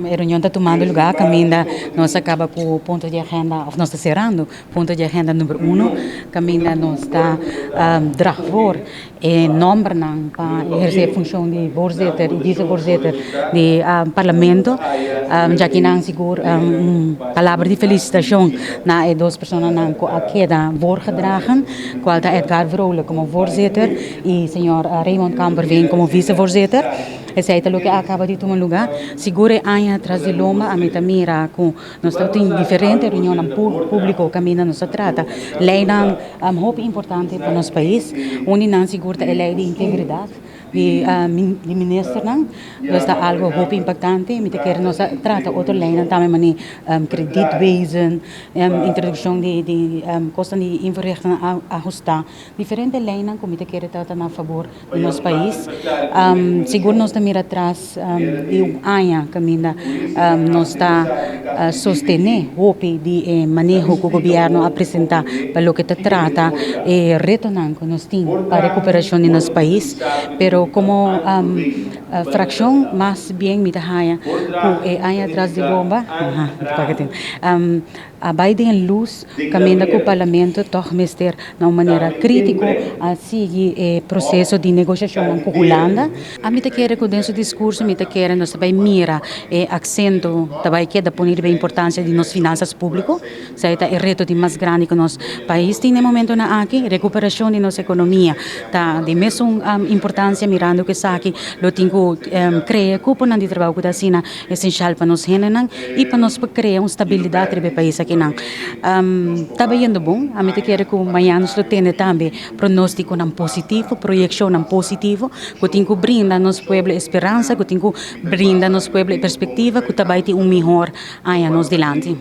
E reunion ta tumando lugá kaminda nos a kaba ku punto di agenda òf nos ta serando punto di agenda number uno kaminda nos ta drag voor e nòmbernan pa ehersé e funshon di voorzitter i visevoorzitter di parlamento. Djakinan sigur un palabra di felisitashon na e dos personanan ku a keda voorgedragen, kual ta Edgar Vrolijk komo voorzitter i señor Raymond Kamperveen komo visevoorzitter. Esei ta loke a kaba di tuma lugá. Sigur e aña tras di lomba ami ta mira ku nos ta tin diferente reunionnan públiko kaminda nos ta trata leinan hopi importante pa nos pais. Un di nan sigur ta e lei di integridat di ministernan. Nos ta algu hopi impaktante. Mi ta kere nos a trata otro leinan tambe manera kredietwezen, introdukshon di kosnan di invoerrechten ahustá. Diferente leinan ku mi ta kere ta na fabor di nos pais. Sigur nos ta mira atras di un aña kaminda nos ta sostené hopi di e maneho ku gobièrnu a presentá pa loke ta trata e retonan ku nos tin pa rekuperashon di nos pais. Pero komo frakshon mas bien mi ta haña ku e aña atras di bomba A bai den lus kaminda ku Parlamento tòg mester na un manera krítiko a sigui e proseso di negoshashonnan ku Hulanda. Ami ta kere ku den su diskurso mi ta kere nos ta bai mira e aksento ta bai keda pone riba e importansia di nos finansas públiko. Esei ta e reto di mas grandi ku nos pais tin na e momentonan aki. Rekuperashon di nos ekonomia ta di mesun importansia mirando ku esaki lo tin ku krea kuponan di trabou ku ta asina Esenshal pa nos hendenan i pa nos por krea un stabilidat riba e pais akinan. Ta bayendo bon, ami ta kere ku mañana nos lo tende tambe pronostikonan positivo, proyekshonnan positivo ku tin ku brinda nos pueblo e speransa, ku tin ku brinda nos pueblo e perspektiva ku ta bai tin un mihor aña nos dilanti.